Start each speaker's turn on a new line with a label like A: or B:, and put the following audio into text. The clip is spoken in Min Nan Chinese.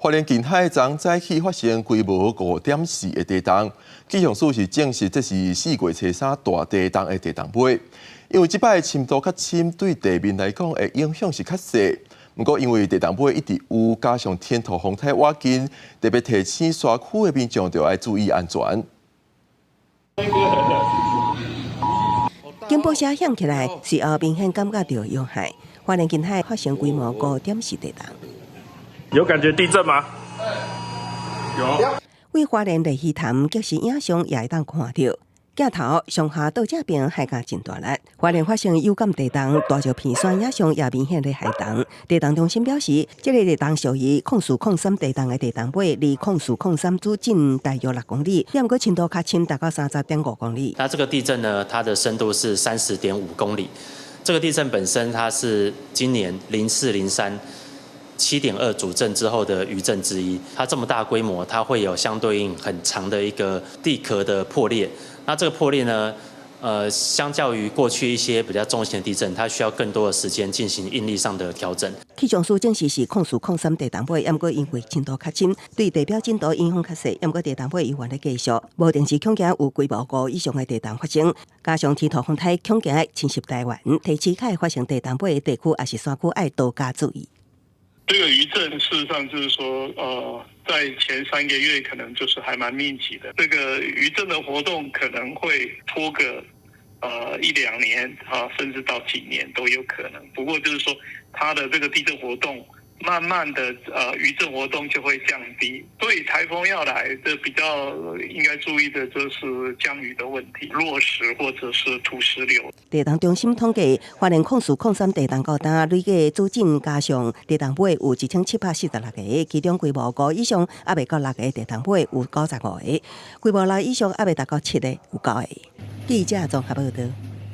A: 花蓮近海昨早起發生規模5.4的地動，氣象署是證實這是4月初3大地動的地動尾。因為這擺深度較深，對地面來講的影響是較細。毋過因為地動尾一直有，加上天兔風台倚近，特別提醒山區的民眾著愛注意安全。
B: 警報聲響起來，隨後明顯感覺著搖撼。花蓮近海發生規模5.4地動。
C: 有感覺地震嗎？有。
B: 佇花蓮麗魚潭即時影像也會當看著，鏡頭上下倒這邊海感真大力。花蓮發生有感地動，大石片山影像也明顯咧撼動。地動中心表示，這个地動屬於0403地動的地動尾，離0403主震大約6公里，毋過深度較深，達到30.5公里。
D: 那這個地震呢，它的深度是30.5公里。這個地震本身，它是今年0403 7.2主震之後的餘震之一，它這麼大規模，它會有相對應很長的一個地殼的破裂。那這個破裂呢，相較於過去一些比較中型的地震，它需要更多的時間進行應力上的調整。
B: 氣象署證實是0403地動尾，毋過因為深度較深，對地表震度影響較細。毋過地動尾猶原咧繼續，無定時恐驚有規模五以上的地動發生，加上天兔風台恐驚侵襲台灣，提醒較會發生地動尾的地區抑是山區愛多加注意。
E: 這個餘震事實上就是說，在前3個月可能就是還蠻密集的。這個餘震的活動可能會拖個一兩年啊，甚至到幾年都有可能。不過就是說，它的這個地震活動慢慢的，餘震活動就會降低。所以颱風要來，這比較應該注意的就是降雨的問題，落石或者是土石流。
B: 地動中心統計，花蓮0403地動到今累計主震加上地動尾有1746個，其中規模五以上猶未到六个地動尾有95個，規模六以上猶未達到七个有九個。記者綜合報道。